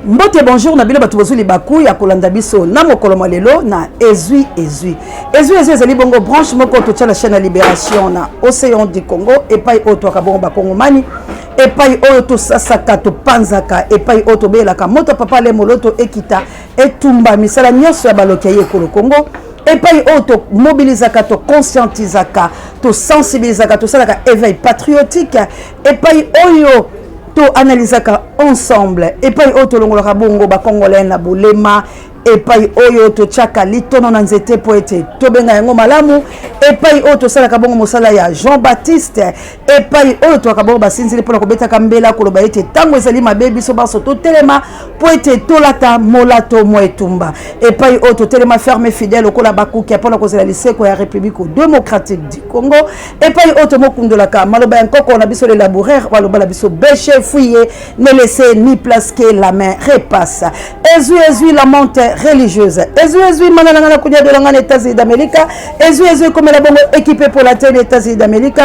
Mbote, bonjour na bino bato bozwi libaku ya kolanda biso na mokolo mwa lelo na Ezwi Ezwi. Ezwi Ezwi ezali bongo branche moko totya na chaîne ya Libération na Océan du Congo, epai oyo twaka bongo bakongomani, epai oyo tosasaka, topanzaka, epai oyo tobeyelaka moto papa le moloto ekita etumba misala nyonso ya baloki ya ye ekolo Congo, epai oyo tomobilizaka, toconscientisaka, tosensibilisaka, tosalaka éveil patriotique, epai oyo toanalizaka ensemble, epai oyo tolongolaka bongo bacongolais na bolema, epai oyo totiaka litono na nzete mpo ete tobenga yango malamu, epai oyo tosalaka bongo mosala ya Jean Baptiste, epai oyo toyaka bongo basinzili mpona kobetaka mbela koloba ete ntango ezali mabe, biso banso totelema mpo ete tolata molato mwa etumba, epai oyo totelema ferme, fidèle lokola bakuki mpona kozela liseko ya République démocratique du Congo, epai oyo tomokundolaka maloba ya nkoko na biso le laboureur oyo aloba na biso: "Bêchez, fouillez, ne laissez ni place que la main repasse." Ezwi Ezwi, la monte religieuse, Ezwi Ezwi mana na ngai na kunya dolanga na États-Unis d'Amérique. Ezwi Ezwi ekomela bongo équipe pour la tele États-Unis d'Amérique.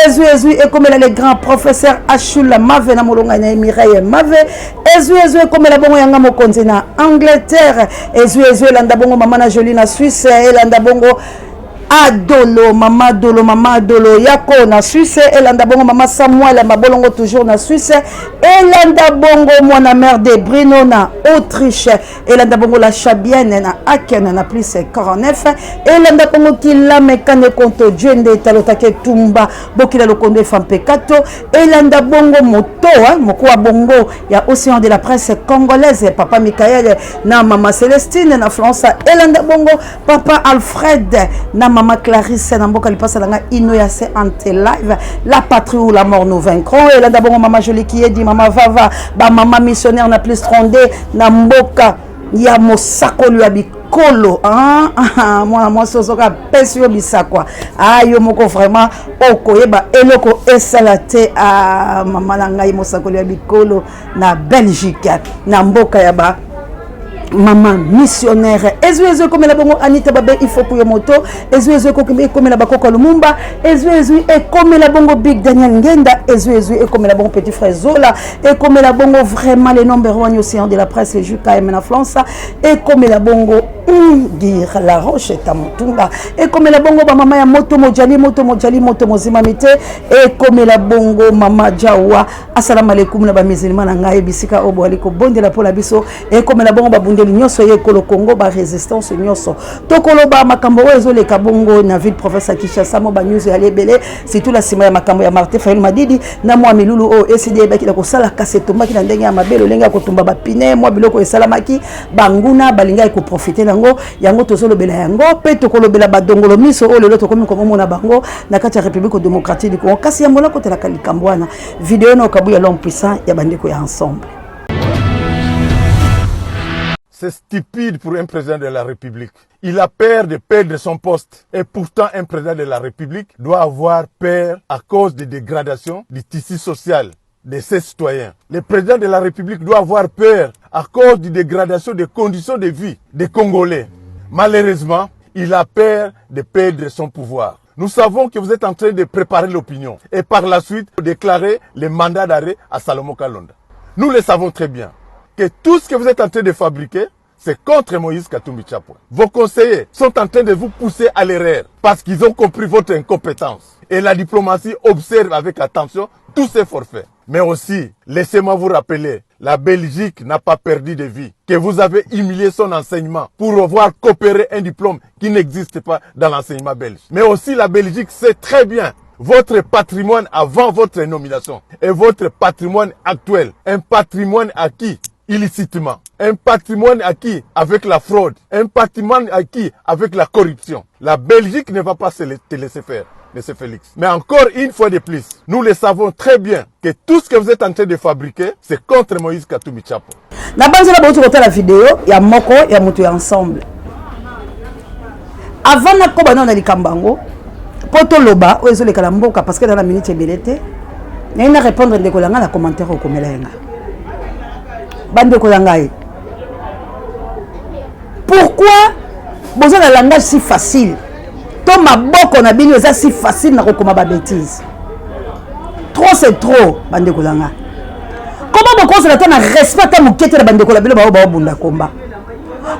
Ezwi Ezwi ekomela le grand professeur Achul Mave na molongai na ye Mireille Mave. Ezwi Ezwi ekomela bongo yanga mokonzi na Angleterre. Ezwi Ezwi elanda bongo mama na Jolie na Suisse, elanda bongo Adolo, mama Dolo, mama Adolo yako na Suisse, elanda bongo mama Samuel Mabolongo toujours na Suisse, elanda bongo mwana mère de Brino na Autriche, elanda bongo la Chabienne na Aken na plus 49, elanda bongo Kilame Kane Konto Djende Talotake Tumba Bokila Lokondo Efampe Kato, elanda bongo moto mokowa bongo ya Océan de la presse congolaise, papa Michael na mama Célestine na France, elanda bongo papa Alfred na mama Clarisse na mboka lipasa na nga ino ya se ante live, la patrie ou la mort, nous vaincrons, elanda bongo mama Jolie Kiedi, mama Vava, bamama missionnaire na plus 32 na mboka ya mosakoli ya bikolo. Ah, ah, mwana mwasi ozoka apesi yo bisakwa, ah, yo moko vraiment okoyeba eloko esala te. Ah, mama na ngai mosakoli ya bikolo na Belgique na mboka ya ba mama missionnaire. Ezwi Ezwi ekomela bongo Anita Babe Ifoku yo moto. Ezwi Ezwi ekomela bakoko Lumumba. Ezwi Ezwi ekomela bongo Big Daniel Ngenda. Ezwi Ezwi ekomela bongo petit frère Zola, ekomela bongo vraiment le number one océan de la presse JKM na France, ekomela bongo Ngir La Roche Tamutunga, ekomela bongo bamama ya moto mojali, moto mojali, moto mozimami te, ekomela bongo mama Jawa, asalamu alaikum na bamisilima na ngai bisika oyo boali kobondela mpo na biso, ekomela bongo babundeli nyonso ye ekolo Congo, barésistance nyonso. Tokoloba makambo oyo ezoleka bongo na ville province ya Kinshasa, mo banews eyali ebele, surtout na nsima ya makambo ya Martin Fayulu Madidi na mwa milulu oyo esidi eyebaki na kosala, kasi etombaki na ndenge ya mabe, lolenge ya kotumba bapine, mwa biloko esalamaki, banguna balingaki koprofite nango. Yango tozolobela yango, mpe tokolobela badongolo miso oyo lelo tokomi komomona bango na kati ya République démocratique du Congo. Kasi yango nakotelaka likambo wana, video na okabu ya l'homme puissant ya bandeko ya Ensemble. C'est stupide pour un président de la République. Il a peur de perdre son poste. Et pourtant, un président de la République doit avoir peur à cause des dégradations du tissu social de ses citoyens. Le président de la République doit avoir peur à cause des dégradations des conditions de vie des Congolais. Malheureusement, il a peur de perdre son pouvoir. Nous savons que vous êtes en train de préparer l'opinion et par la suite déclarer le mandat d'arrêt à Salomon Kalonda. Nous le savons très bien que tout ce que vous êtes en train de fabriquer, c'est contre Moïse Katumbi Chapwe. Vos conseillers sont en train de vous pousser à l'erreur parce qu'ils ont compris votre incompétence. Et la diplomatie observe avec attention tous ces forfaits. Mais aussi, laissez-moi vous rappeler, la Belgique n'a pas perdu de vie, que vous avez humilié son enseignement pour avoir coopéré un diplôme qui n'existe pas dans l'enseignement belge. Mais aussi, la Belgique sait très bien votre patrimoine avant votre nomination et votre patrimoine actuel, un patrimoine acquis illicitement, un patrimoine acquis avec la fraude, un patrimoine acquis avec la corruption. La Belgique ne va pas se te laisser faire, M. Félix. Mais encore une fois de plus, nous le savons très bien que tout ce que vous êtes en train de fabriquer, c'est contre Moïse Katumbi Chapwe. Na banzela bauti kotala video ya moko ya moto ya Ensemble. Avant nakoba nano na likambo yango mpo toloba oyo ezoleka na mboka, parce que na na minute ebele te, naye na répondre ndeko na ngai na commentaire okomela ye nga. Bandeko na ngai, pourquoi boza na langage si facile to maboko na bino eza si facile na kokoma babêtises? Trop, c'est trop. Bandeko na ngai, Comment bokozala ata na respect ata moke te na bandeko na bino baoyo baobunda komba?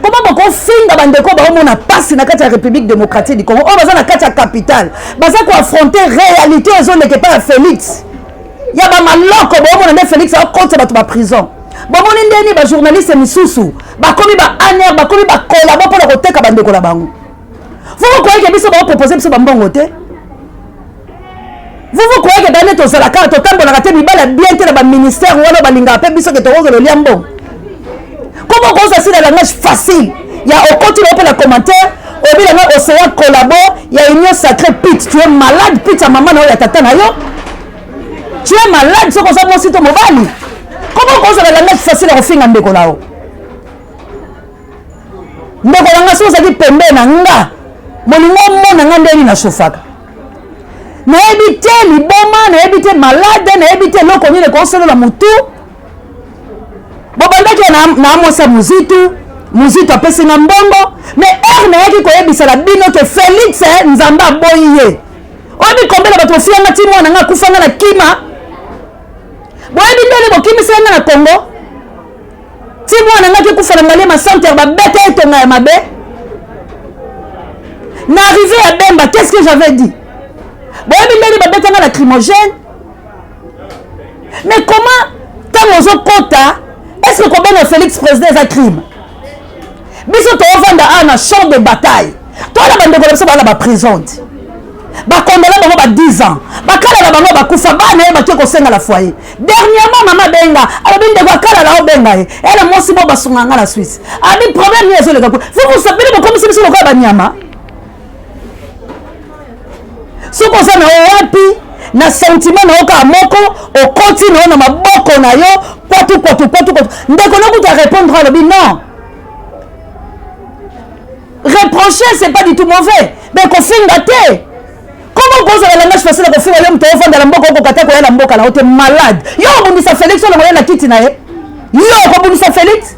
Comment bokofinga bandeko baomona mpasi na kati ya République démocratique du Congo, oyo baza na kati ya capitale, baza koaffronter réalité ezoleka epai ya Félix ya bamaloko? Boomona nde Félix akotisa bato baprison. Bomoni ndeni bajournaliste misusu bakomi ba aner, bakomi bakolabo mpona koteka bandeko na bango. Vous croyez que biso baopropose biso bambongo te? Vous vous croyez que bande tozalaka, totambolaka te, mibala bien te na baministère wana balingaka mpe biso ke tokokela olia mbongo? Comment okozwa si na langage facile ya okoti na mpe na commentaire oyebi nanga Océan collabo ya Union sacrée? Pete, tu es malade. Pete ya mama na yo, ya tata na yo, tu es malade. Soki oza mwasi to mobali, comment okozwa na langage facile ya kofinga ndeko na yo? Ndeko na nga, soki ozalaki pembe na nga, bolingo omona nga ndeni nasofaka. Nayebi te liboma, nayebi te malade, nayebi te eloko nini ekosolola motu. Bobandaki na mwasi ya Muzitu, Muzitu apesi nga mbongo, mais heure nayaki koyebisa na bino ke Félix, Nzambe aboyi ye, oyebi kombela bato bofiyanga ti mwana nga akufanga na kima. Boyebi ndenge bokimisa nga na Congo ti mwana nga akekufa na Ngaliema Center, babeta etonga ya mabe. Na arrivé ya Bemba, qu'est-ce que j'avais dit? Boyebi ndenge babetanga lacrymogène. Mais comment ntango ozokota, est ce que kobenga Félix président eza crime? Biso toovanda awa na champ de bataille, toala bandeko na biso baa na baprison te, bakondana bango ba 10 ans, bakala na bango bakufa, bana ye batie kosenga na foyer. Dernièrement mama benga, alobi ndeko akala na obenga ye ele mwasi bo basunga nga na Suisse, abi problème nini ezoleka kuna. Vous bokomisi biso lokola banyama. Soki oza na yo wapi na sentiment na yo kaka moko, okoti na yo na maboko na yo kwatu kwatu kwatu kwatu. Ndeko nokuta répondre, alobi non, reprocher, c'est pas du tout mauvais, mais kofinga te. Comment kozala langage facile ya kofinga? Yo moto ofanda na mboka, okoka te koya na mboka na yo te. Malade yo. Obundisa Félix, olongo ye na kiti na ye. Yo okobundisa Félix?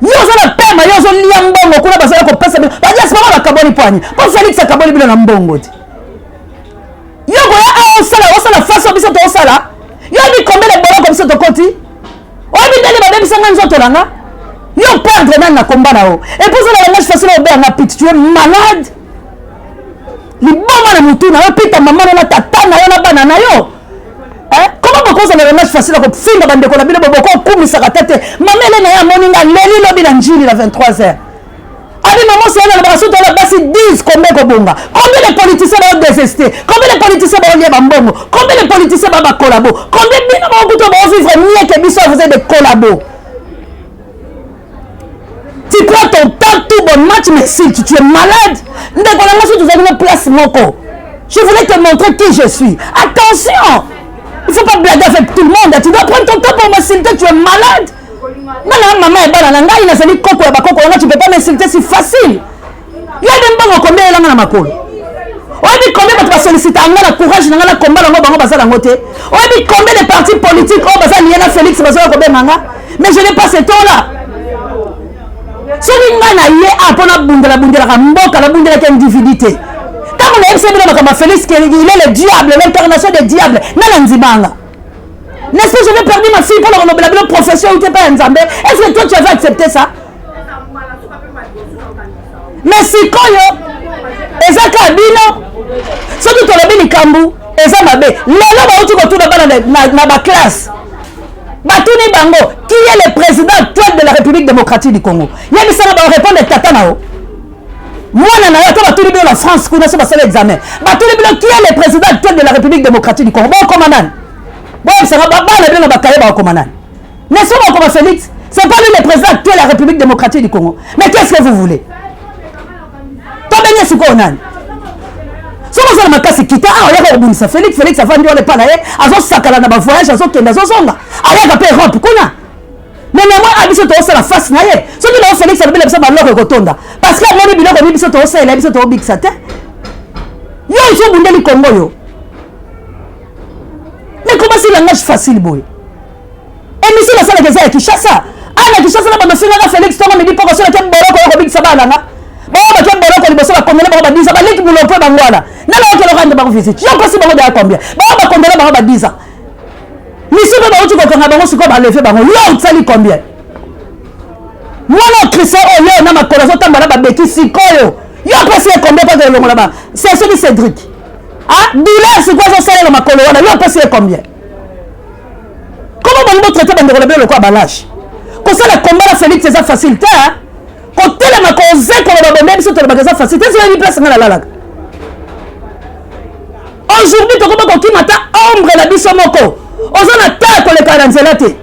Yo oza na pema, yo ozolia mbongo kuna, bazala kopesa bino badiaspora, bakaboli pwani mpo Félix akaboli bino na mbongo te. Yo koya awa osala, osala faso biso toosala. Yo oyebi combien de boloko biso tokoti? Oyebi ndenge babebisanga nzoto na nga? Yo perdre nani na komba na yo? Et puis oza na langage facile, obeyanga pite. Tu es malade, liboma na mutu na yo. Pita mama na tata na yo na bana na yo. Comment bokozala langage facile ya kofinga bandeko na bino? Boboko okumisaka te te. Mama ele na ye amoni nga leli lobi na Njili na 23 heures, abi mama Oseyana alobaka soki toala basi 10, combien kobonga? Combien de politiciens baodéseste? Combien de politiciens baolia bambongo? Combien de politiciens ba bakolabo? Combien bino baokuta baovivre mieux que biso? Vous êtes des collabos. Tu prends ton temps tout bonnement, tu m'insultes. Tu es malade. Ndeko na nga, soki tozalaki na place moko, je voulais te montrer qui je suis. Attention, il faut pas blaguer avec tout le monde. Tu dois prendre ton temps pour m'insulter. Tu es malade. Nga na mama ya bana na ngai, nazali koko ya bakoko na nga. Tu peux pas m'insulter si facile. Yo yebi mbongo combien elanga na makolo? Oyebi combien bato basollicita nga na courage na nga na komba nango, bango baza nango te? Oyebi combien de partis politiques oyo baza lié na Félix bazoya kobenga nga? Mais je n'ai pas ce temps là. Soki ngai na ye a mpo nabundela, bundelaka mboka, nabundelaka individu te. Ntango nayebisa bino makambo ya Félix, il est le diable, l'incarnation de diable, nga na ndimanga, n'est-ce pas? Je vais perdu ma fille mpona kolobela bino profession oyo te mpa ya Nzambe. Est ce que toi, tu avais accepté ça? Mais sikoyo eza kaka bino, soki tolobi likambo eza mabe. Lelo bauti kotuna bana na baclasse, batuni bango: qui est le président actuel de la République démocratique du Congo? Yebisanga, barépondre tata na yo, mwana na yo. Ata batuni bino na France kuna, so basala examen, batuni bino: qui est le président actuel de la République démocratique du Congo? Bokoma nani? Boyebisanga, bana bino na bakaye bakokoma nani? N'est-ce pas bakoma Félix? C'est pas lui le président actuel de la République démocratique du Congo? Mais qu'est-ce que vous voulez? Tobenge sikoyo nani? Soki oza na makasi, kita awa, oyaka kobundisa Félix. Félix avandi wana epa na ye, azosakala na bavoyage, azokende, azozonga, ayaka mpe Europe kuna. Mais na mwa biso toosala face na ye. Soki nao Félix alobela biso, baloko ekotonda, parce que amoni biloko ni biso toosalela, biso toobikisa te. Yo ozobundeli Kongo yo, mais comment c'est langage facile boye? Émission nasalaka eza ya Kinshasa. Ana Kinshasa na bando fingaka Félix ntongo, midi, poko. Soki ake boloko, yo kobikisa bana nanga bango bake boloko liboso, bakondele bango ba 10 ans, baleki bulo mpe bango wana nana okelo rendre bango visite. Yo kosi bango deya combien? Bango bakondele bango ba 10 ans. Misu mpe bauti kokanga bango sikoyo baleve bango. Yo osali combien? Mwana Christian oyo yo na makolo azotambola babeki sikoyo. Yo opesi ye combien mpo elongola ba c'est celui Cédric. Ah, douleur sikoyo azosalela makolo wana yo opesi ye combien? Comment bolingi botraite bandeko na bino lokola balâche? Kosala combat na Félix eza facile te, hein? Kotelema koze koloba bonde biso tolobaka eza facile te, soki place nga nalalaka. Aujourd'hui tokoma kokima ata ombre na biso moko. Oza na temps ya koleka na nzela te.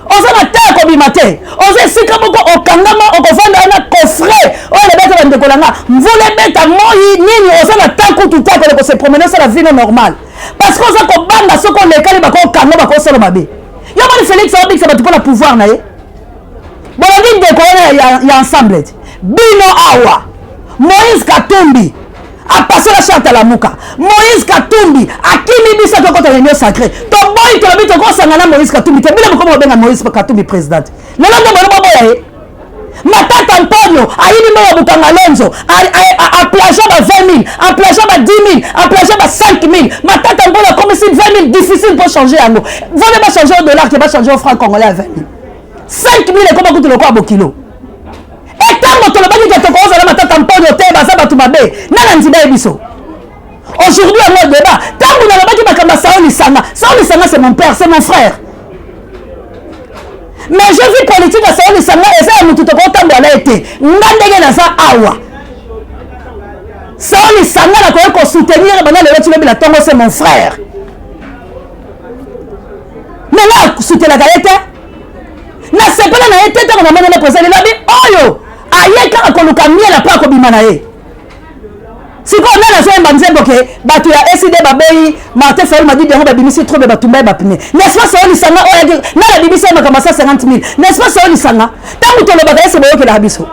Oza na temps ya kobima te. Oza esika moko okangama okovanda wana coffret oyo elobaki bandeko na nga. Mvula ebeta moi nini oza na temps kutu te akende kose promener osala vie no normale. Parce que oza kobanga soki olekani bakokanga bakosala mabe. Yo moni Félix aobikisa bato mpo na pouvoir na ye. Bolandi ndeko wana ya ensemble te. Bino awa Moïse Katumbi apasola charte Lamuka. Moïse Katumbi akimi biso tokota na union sacrée. Toboyi tolobi tokosanga na Moïse Katumbi te. Bino bokoma kobenga Moïse Katumbi président. Lelo nde bolo boboya ye. Matata Mponyo ayibi mbongo ya Bukanga Lonzo, aplagia ba 20 000, aplagia ba 10 000, aplagia ba 5 000. Matata Mponyo akomisi 20 000 difficile mpo changer yango. Vone ba changer au dollar ke ba changer au franc congolais ya 20 000. 5 000 ekoma kutu lokola bokilo. Etango tolobaki ke tokozala Matata Mponyo te, baza bato mabe. Nana ndima ye biso. Aujourd'hui yango débat. Tango nalobaki makambo ya Sao Lisanga, Sao Lisanga c'est mon père, c'est mon frère. Mais je vis politique ya Sao Lisanga eza ya mutu tokotambola na ye te. Nga ndenge naza awa. Sao Lisanga nakoki kosoutenir banda lelo ti lobi na tongo, c'est mon frère. Mais nga soutenaka ye te. Nasepela na ye te ntango namoni na président lilobi oyo aye kaka koluka miel mpo akobima na ye. Sikoyo nani azoyemba nzembo ke bato ya ECD baboyi Martin Fayulu Madidi, yango babimisi trouble batumba ye bapne. N'est-ce pas Sao Lisanga oyo ayaki nani abimisi ye makambo ya 150 000? N'est-ce pas Sao Lisanga? Ntango tolobaka ese boyokelaka biso.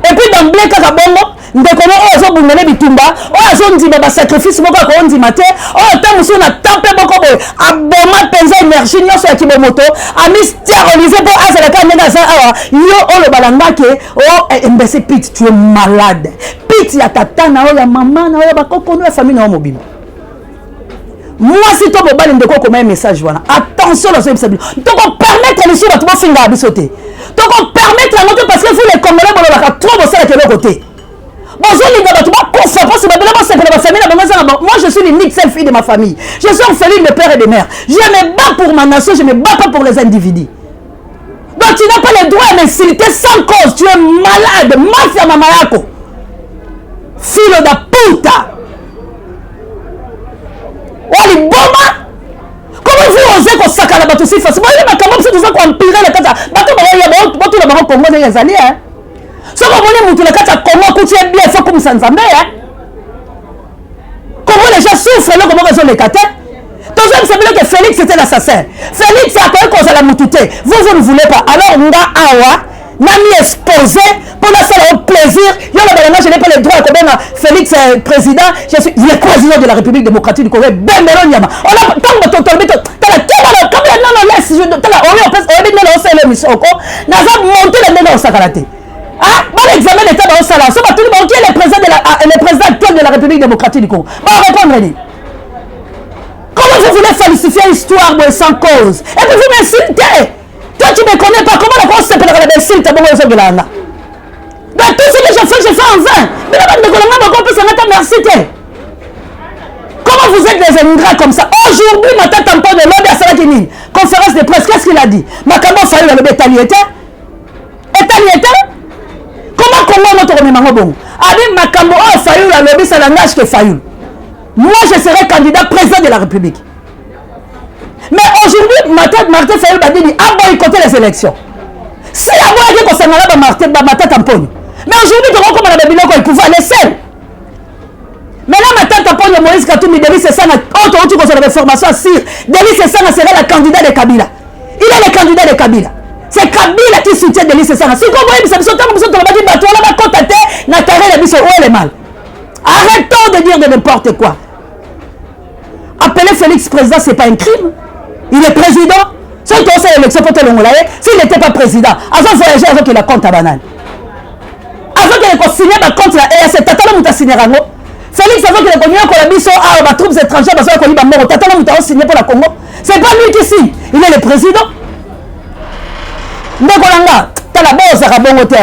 Et puis d'emblée kaka bongo ndeko no oyo azobunda na bitumba, oyo azondima basacrifice moko akondima te, oyo ntango mosusu na temps mpe moko boye aboma mpenza énergie nyonso ya kibomoto, amisterolize mpo azala kaka ndenge aza awa. Yo oloba na nga ke oh imbécile Pete, tu es malade. Pete ya tata na yo, ya mama na yo, ya bakoko no, ya famille na yo mobimba. Mwasi to mobali ndeko okoma ye message wana, attention, nazoyebisa bino, tokopermettre lisusu bato bofingaka biso te, tokopermettre yango te, parce que vous les Congolais bolobaka trop, bosalaka eloko te, bozolinga bato bakufa mposi babele bosepela bafamille na bango eza na. Moi, je suis l'unique seule fille de ma famille, je suis orpheline de père et de mère, je me bats pour ma nation, je me bats pas pour les individus. Donc tu n'as pas le droit à m'insulter sans cause. Tu es malade, mafia mama yako, filo da puta oyo liboma. Comment vous osez kosakana bato si facile? Boyebi makambo biso toza koempire na kati ya bato, baoya botuna bango Kongo ndenge ezali. Soki omoni mutu na kati ya Kongo akuti ye bien, faut kumisa Nzambe. Kongo déjà souffre, eloko moko ezoleka te. Tozoyebisa bino ke Félix était l'assassin, Félix akoki kozala mutu te. Vous, vous ne voulez pas. Alors nga awa nami exposé mpo nasala yo plaisir. Yo loba na nga, je n'ai pas le droit ya kobenga Félix président. Je suis le président de la République démocratique du Congo. Ebembelo nyama ntango tolobi, tala kebala kabila nono laisse, tala oyo oyebi ndenge osala émission oko naza monte na ndenge osakala te. Ah, bon examen d'état baosala so batuni bango qui est le président de la, ah, le président actuel de la République démocratique du Congo, barépondre nini? Comment vous voulez falsifier histoire boye sans cause et puis vous m'insultez? Toi, tu me connais pas. Comment la kosepelaka na bainsulte bongo ozongelaka nga? Donc tout ce que je fais, je fais en vain. Bino bandeko na nga bakopesa nga ta merci te. Comment vous êtes des ingrats comme ça? Aujourd'hui, Matata Mponyo lobi asalaki nini? Conférence de presse, qu'est-ce qu'il a dit? Makambo Fayulu alobi etali ye te, etali ye te. Comment Congo yango tokomema yango bongo? Abi makambo oyo Fayulu alobi, ça langage que Fayulu. Moi, je serai candidat président de la République. Mais aujourd'hui, Martin Fayulu Madidi a boycotté les élections. Si aboyaki kosangana ba Martin, ba Matata Mponyo. Mais aujourd'hui, tokokoma na babiloko, il pouvait aller seul. Maintenant, Matata Mponyo, Moïse Katumbi, Delly Sesanga, oyo touti kozala bainformation sûre, Delly Sesanga sera la candidat de Kabila. Il est le candidat de Kabila. C'est Kabila qui soutient Delly Sesanga. Sikoyo boyebisa biso, ntango biso tolobaki bato wana bakota te na carré na biso, où est le mal? Arrêtons de dire de n'importe quoi. Appeler Félix président, c'est pas un crime. Il est président. Soki tosala élection mpo tolongola ye, s'il n'était pas président, azo voyager, azokenda compte ya banani, azokende kosigne bacompte na EAC. Tata na moto asignaka yango. Félix azokende konyokola biso awa, batroupes étrangères bazoya koyiba mbongo. Tata na moto aosigne mpo na Congo, c'est pas lui qui signe, il est le président. Ndeko na nga, tala, bozaka bongo te,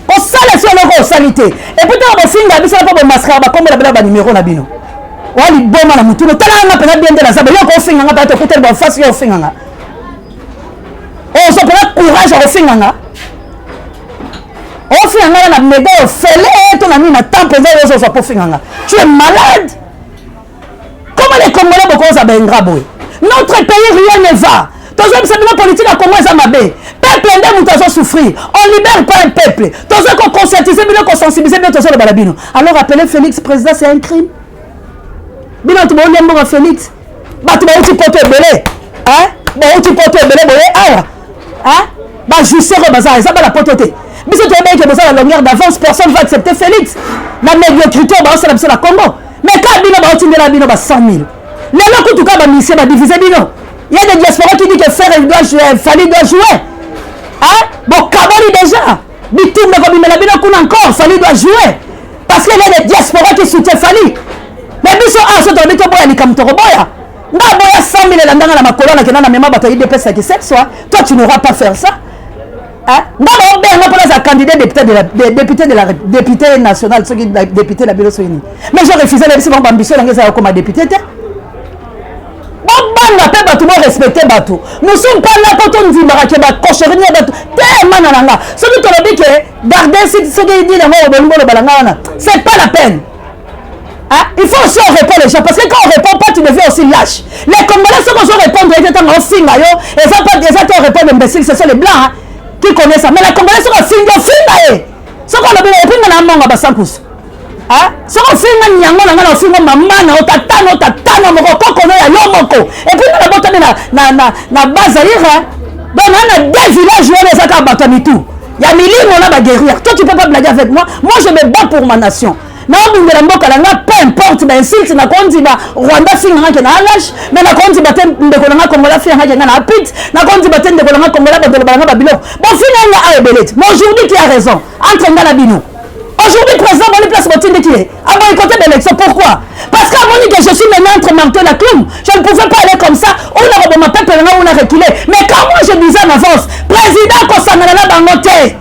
kosala si eloko osali te. Et puis ntango bofinga biso mpo bomaskaka bakombola bino, banimero na bino oya liboma na mutunu. Tala nga mpena bien nde naza boye. Yo kofinga nga mpena, tokuteli bafasi, yo ofinga nga, ozwa mpena courage ya kofinga nga, ofinga nga na mega ofele to na nini na temps mpenza oyo ozozwa mpo ofinga nga. Tu es malade. Comment les Congolais bokoza baingrats boye? Notre pays, rien ne va. Tozoyebisa bino, politique ya Congo eza mabe. Peuple nde moto azosouffrir. On libère pas un peuple. Toza koconscientiser bino, kosensibiliser bino, tozoloba na bino. Alors appeler Félix président, c'est un crime? Bino bato bolia mbongo Félix, bato bauti poto ebele, bauti poto ebele boye awa, bajouisseur oyo baza, eza bana poto te. Biso toyebaki ke boza na longueur d'avance. Personne va accepter Félix na médiocrité oyo baosala biso na Congo. Mais ka bino baotindela bino ba 100 000, lelo kutu ka bamusiciens badivise bino. Il y a des diaspora qui dit que Ferre doit jouer, Fally doit jouer, hein? Bokaboli déjà, bitumba kobimela bino kuna encore. Fally doit jouer parce qu'il y a des diaspora qui soutient Fally. Mais biso awa, so tolobi toboya likambo, tokoboya. Nga boya 100 000 elandanga na makolo, nakenda na mema bato ya UDPS ya kiseswa. Toi, tu n'auras pas faire ça. Nga baobenga mpo naza candidat député de la député de la député national, soki député na bino, soki nini, mais je refuse. Na biso bango, baambition nanga eza ya okoma député te. Bobanga mpe bato, borespecte bato. Nous sommes pas là mpo tondimaka ke bacocherie ya bato te. Mana na nga, soki tolobi ke garde, soki nini yango bolingi boloba na nga wana, c'est pas la peine. Hein? Il faut aussi on répond les gens, parce que quand on répond pas, tu deviens aussi lâche. Les Congolais, ceux qu'on répondre, ils étaient en finga yo, et ça pas déjà tu répondre imbécile, ce sont les blancs, hein, qui connaissent ça. Mais les Congolais sont finga finga eh. Ce qu'on a dit, et puis on a monga basankus. Hein? Ce qu'on finga nyango na ngana finga mama na tata na tata na moko koko na ya yo moko. Et puis na bota na Bazaïre, donc on a deux villages où les aka batamitu. Ya milimo na ba guerrier. Toi, tu peux pas blaguer avec moi. Moi, je me bats pour ma nation. Naobundela mboka na nga, peu importe bainsulte. Nakondima Rwanda finga nga ke na alage, mais nakondima te ndeko na nga Kongola finga nga ke nga na apite. Nakondima te ndeko na nga Kongola bandoloba na nga babiloko bofinga nga awa ebele te. Mais aujourd'hui, qui a raison entre nga na bino aujourd'hui? Président boni place botindiki ye aboycotter l'élection. Pourquoi? Parce qu'amoni que je suis maintenant entre marteau la clou. Je ne pouvais pas aller comme ça oyo nakoboma peuple na nga, una reculer. Mais quand moi je disais en avance, président kosangana na bango te,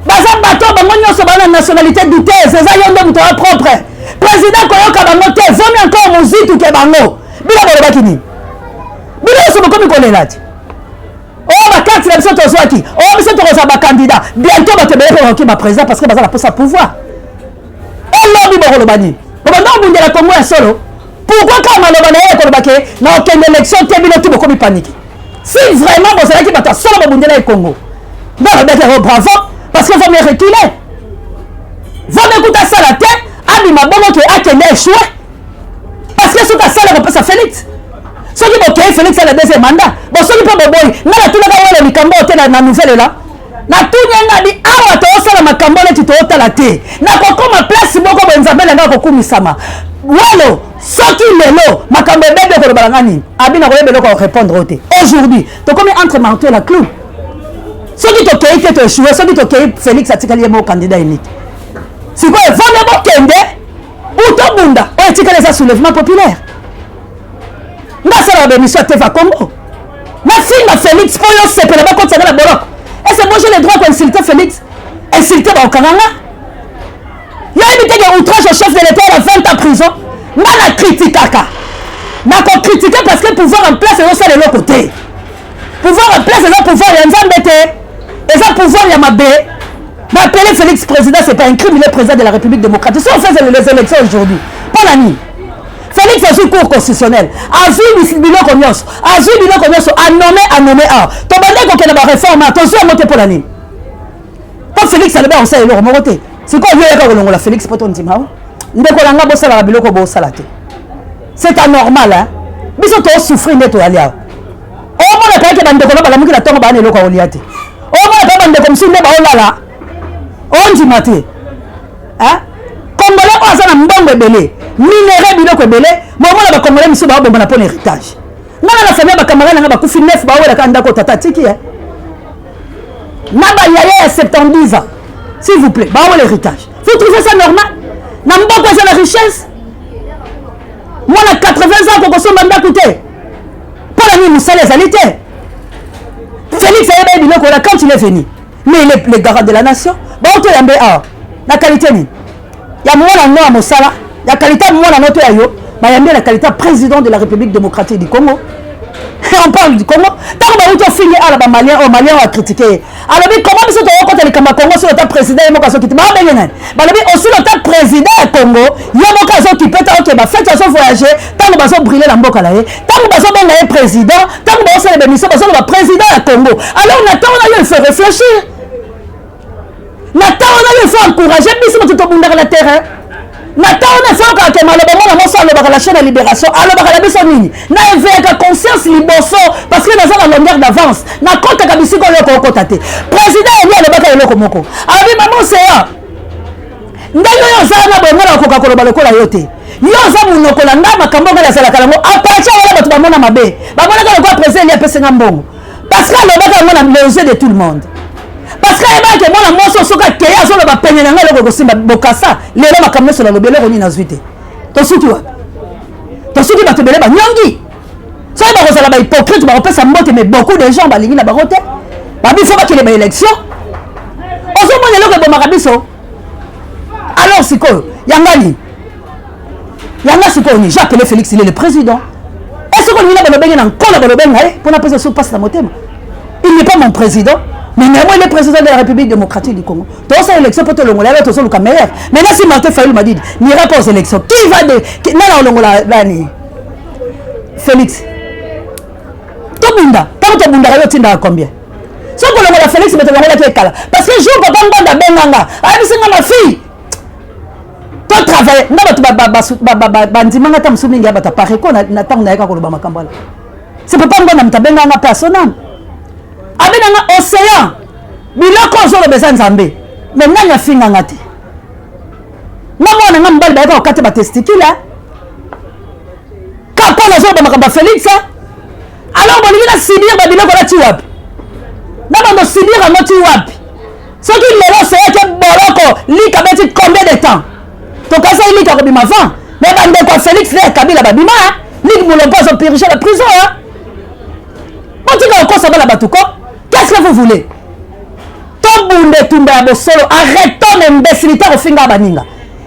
baza bato bango nyonso baa na nationalité douteuse, eza yo nde moto ya propre. Président koyoka bango te, vomi encore mozitu ke bango. Bino bolobaki nini? Bino nyonso bokomi kolela ti oyo bakarte na biso tozwaki, oyo biso tokozwa bacandidat bientôt. Bato ebele mpe bakoki baprésident parce que baza na posa pouvoir. Elobi bokoloba nini? Bobanda kobundela Kongo ya solo. Pourquoi kaka maloba na ye ekoloba ke na okende élection te, bino ti bokomi panique? Si vraiment bozalaki bato ya solo, bobundela ye Congo, nde alobaki yango, bravo, parce que vaut mieux reculer, vaut mieux kuta asala te, abima bongo ke akende échoué. Parce que soki asala, kopesa Félix, soki bokei, Félix ala deuxième mandat. Bon, soki mpe boboyi, nga natunaka wele likambo oyo te na nouvelle ela natuni nga bi awa toosala makambo neti tootala te, nakokoma place moko boye, Nzambe na nga akokumisama. Welo, soki lelo makambo ebebi, okoloba na nga nini? Abi nakoyeba eloko ya korépondre oyo te. Aujourd'hui tokomi entre marteau na clou. Soki tokei te, toéchoué. Soki tokei, Félix atikali ye moko candidat unique. Sikoyo evonde bokende ou tobunda, oyo etikali eza soulèvement populaire. Nga asalaka baémission ya Teva Congo, nafinga Félix mpo yo sepela, bakotisanga na boloko. Est-ce moi, j'ai le droit koinsulte Félix? Insulte, bakokanga nga. Yoyebi te ke outrage au chef de l'État ya 20 ans prison? Nga na kritikaka, nakocritiquer parce que pouvoir en place ezosala eloko te. Pouvoir en place eza pouvoir ya Nzambe te, eza pouvoir ya mabe. M'appeler Félix président, c'est pas un crime, il est président de la République démocratique. Si on fait les élections aujourd'hui, mpo na nini Félix azwi Cour constitutionnelle, azwi biloko nyonso, azwi biloko nyonso, anome, anome awa, tobande kokende baréforme, tozwi yango te. Mpo na nini? Mpo Félix alobi akosala eloko moko te. Sikoyo yo yaka kolongola Félix mpo tondima o. Ndeko na nga, bosalaka biloko bosala te, c'est anormal, hein? Biso tosouffrir nde toyali awa. Omona kayeke bandeko na balamuki na ntongo, baa na eloko ya kolia te. Omona kaka bandeko mosusu nde baolala, ondima te. Congolais oyo aza na mbongo ebele, minerai, biloko ebele, momona bacongolais mosusu baobombana mpo na héritage. Nga na famille, bacamarade nanga bakufi neuf, baowelaka ndako tata atiki na bayaya ya 70 ans, s'il vous plaît, baowela héritage. Vous trouvez ça normal? Na mboka eza na richesse, mwana 80 ans akokosomba ndako te. Mpo na nini mosala ezali te? Félix ayeba ye biloko wana quand il est venu, mais il est le garant de la nation. Baotoyambe awa na qualité nini? Ya mwana no ya mosala, ya qualité ya mwana no to ya yo? Bayambi na qualité ya président de la République démocratique du Congo. On parle du Congo. Ntango bauti ofingi ala bamalien oyo, malien oyo acritiquer ye, alobi koma biso tokokota likambo ya Congo soki ota président ye moko azokiti. Babenge nani? Balobi osili ota président ya Congo, ye moko azokipe ta oke bafete, azovoyage. Ntango bazobrûler na mboka na ye, ntango bazobenga ye président, ntango baosala baémission, bazoloba président ya Congo. Alors na ntango na yo, il faut réfléchir. Na ntango na yo, il faut encourager biso bato tobundaka na terrain. Na ntango na efo kaka ke maloba mwana mwasi alobaka na chaîne ya Libération, alobaka na biso nini? Na éveillaka conscience liboso, parce que naza na longueur d'avance. Nakɔtaka bisika oyo okokɔta te. Président Eli alobaka eloko moko, alobi: "Mama Océan, ndenge oyo ozala na boye, ngana okoka koloba lokola yo te. Yo oza monoko na nga. Makambo ngai nazalaka nango apartir wana, bato bamona mabe, bamonaka lokola président Eli apesenga mbongo, parce que alobaka yango na les yeux de tout le monde, parce que ayebaki mwana mwasi soki akeye, azoloba pene na ngai, eloko ekosimba bokasa. Lelo makambo nyonso nalobi, eloko nini nazwi te? Tosuki wapi? Tosuki bato ebele banyongi. Soki bakozala bahypocrite, bakopesa mbote, mais beaucoup de gens balingi na bango te. Babi fo bakende baélection. Ozomona eloko ebomaka biso. Alors sikoyo yanga nini? Yanga sikoyo nini? J'ai appelé Félix, il est le président. E soki olingi na balobenge na nkolo, balobenga ye mpona apesa so mpasi na motema. Il n'est pas mon président, mais néanmoins il est président de la République démocratique du Congo. Tozosala élection mpo tolongola ye. Tozoluka meilleur. Maintenant, si Martin Fayulu Madidi n'ira pas aux élections, qui va de nana olongola nani? Félix. Tobunda. Ntango tobundaka, yo otindaka combien? Soki kolongola Félix, me tolongolaki ekala, parce que jour papa Ngbanda abenganga, ayebisi nga: "Ma fille, totravaille." Nga bato bandimanga ta mosusu mingi ya bato apareko na ntango nayeka koloba makambo wana. C'est papa Ngbanda moto abenganga mpe asoname, abenganga: "Océan, biloko ozoloba eza Nzambe." Me nani afinganga te? Nga mwana nga mobali bayaka kokata batesticule kaka nazoloba makambo ya Félix. Alors bolingi na subir babiloko na ti wapi? Na bando subir yango ti wapi? Soki lelo oseyaki boloko, lika beti combien de temps? Tokasaki lika kobima avant, mais bandeko ya Félix na ya Kabila babima. Lik Mulompo azopurger la prison. Botika kokosa bana bato ko. Qu'est-ce que vous voulez? Tobunda etumba ya bosolo. Arrêtons imbécilité. Kofinga baninga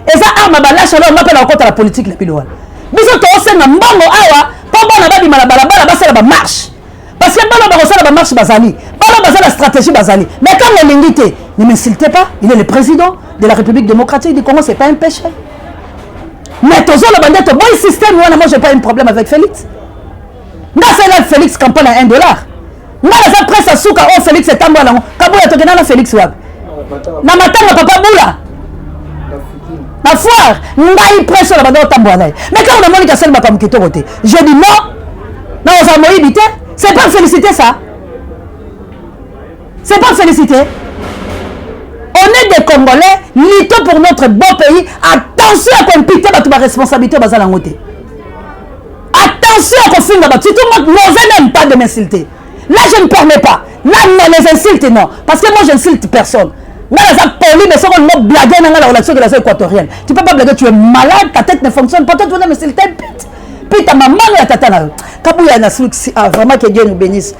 eza arme balashe. Alo nga mpe na kokota na politique na bino wana. Biso toosenga mbongo awa mpo bana babima na balabala, basala bamarche, parce que bana bakosala bamarche bazali, bana baza na stratégie bazali. Mais quand olingi te, ne m'insultez pas. Il est le président de la République démocratique du Congo, c'est pas un péché. Mais tozoloba nde toboyi système wana. Moi, j'ai pas un problème avec Félix. Nga asala Félix campagne ya 1 dollar. Nga naza presse asuka oyo Félix etambola nango. Kabuya, tokenda na Félix wapi? Na matanga papa Bula, na foire. Ngai presse oyo na banda otambola na ye. Mais quand namoni kasali makambo kitoko te, je dis non. Na ozala moyibi te. C'est pas féliciter, ça, c'est pas féliciter. On est des Congolais, luttons pour notre beau pays. Attention à koimputer bato baresponsabilité baza nango te. Attention à kofinga bato, surtout moi. N'osez même pas de m'insulter. Là, je ne permets pas. Là, non, les insultes, non, parce que moi, j'insulte personne. Nga naza poli, mais soki olingo blague na nga na relation ke naza équatorienne, tu peux pas blaguer. Tu es malade, ta tête ne fonctionne pas. Toi, tu veux m'insulter? Pite pite, mamano ya tata na yo. Kabuya na suksi. Ah, vraiment, que Dieu nous bénisse.